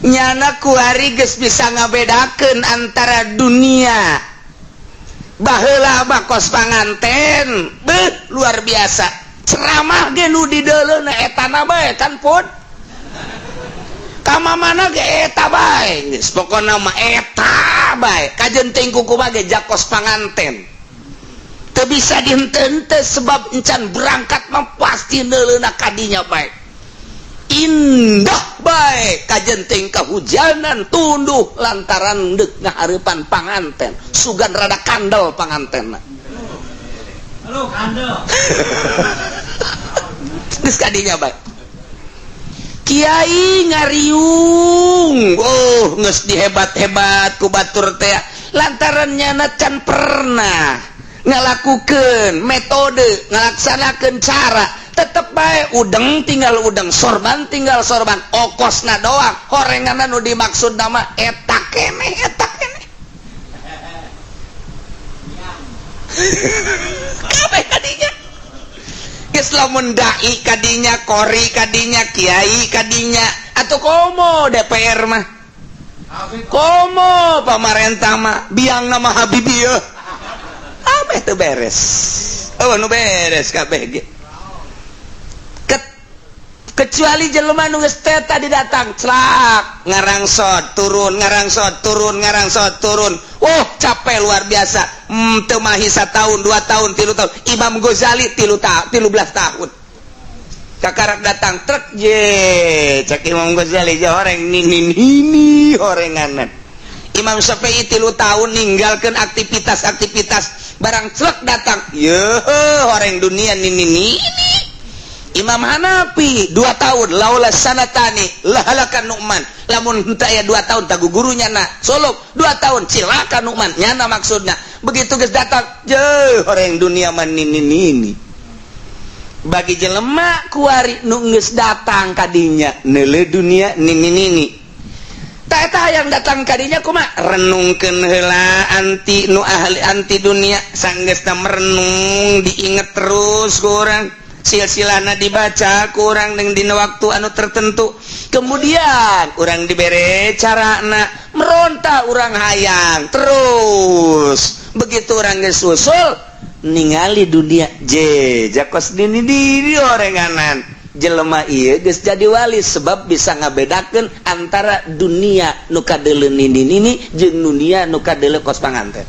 Nyana kuari geus bisa ngabedakeun antara dunia. Baheula mah kos panganten, beuh, luar biasa. Ceramah ge nu dideuleuna etana bae kan pun. Kama mana ge eta bae, geus pokona mah eta bae. Kajeun teuing kumaha ge jakos panganten. Teu bisa dihenteu sebab encan berangkat mah pasti neuleuna kadinya bae. Indah bae, kajeun teuing kahujanan tunduh lantaran deuk ngahareupan panganten, sugan rada kandel pangantenna. Halo, kandel. Geus kadinya bae. Kiai ngariung, oh, geus dihebat-hebat ku batur teh lantaran nyana can pernah ngalakukeun metode, ngalaksanakeun cara. Tetep bae udeng tinggal udeng, sorban tinggal sorban, okosna doang, horenganna nu dimaksud nama eta keneh, eta keneh. Kabeh kadinya geus, lamun dai kadinya, kori kadinya, kiai kadinya, atau komo DPR mah, komo pamarentah mah, biang nama Habibie ya kabeh teu beres. Oh, nu beres kabeh ge kecuali jelema nu geus teh tadi datang celak, ngarangsot turun, ngarangsot turun, ngarangsot turun. Oh, capek luar biasa. Teu mahi tahun, 2 tahun, 3 tahun. Imam Ghazali 13 tahun kakarak datang truk je. Cek Imam Ghazali, horeng nini nini horenganan. Imam Syafi'i 3 tahun ninggalkan aktivitas-aktivitas, barang celek datang ye horeng dunia nini nini. Imam Hanafi 2 tahun, laula sanatani lahalakan Nu'man, lamun henteu aya 2 tahun tagu gurunya na solok 2 tahun cilaka Nu'man nyana. Maksudnya begitu geus datang je horeng dunia mah nini nini. Bagi jelema kuari nu geus datang kadinya neule dunia nini nini, tak eta hayang datang kadinya kuma renungkeun heula anti nu ahli anti dunia. Sanggeusna merenung, diinget terus ku urang, silsilana dibaca kurang dengan dina waktu anu tertentu, kemudian urang dibere carana meronta, urang hayang terus. Begitu urang geus usul ningali dunia je jakos dini diri orenganan, jelema ieu geus jadi wali sebab bisa ngabedakeun antara dunia nu kadeuleu nini nini jeung dunia nu kadeuleu kos panganten.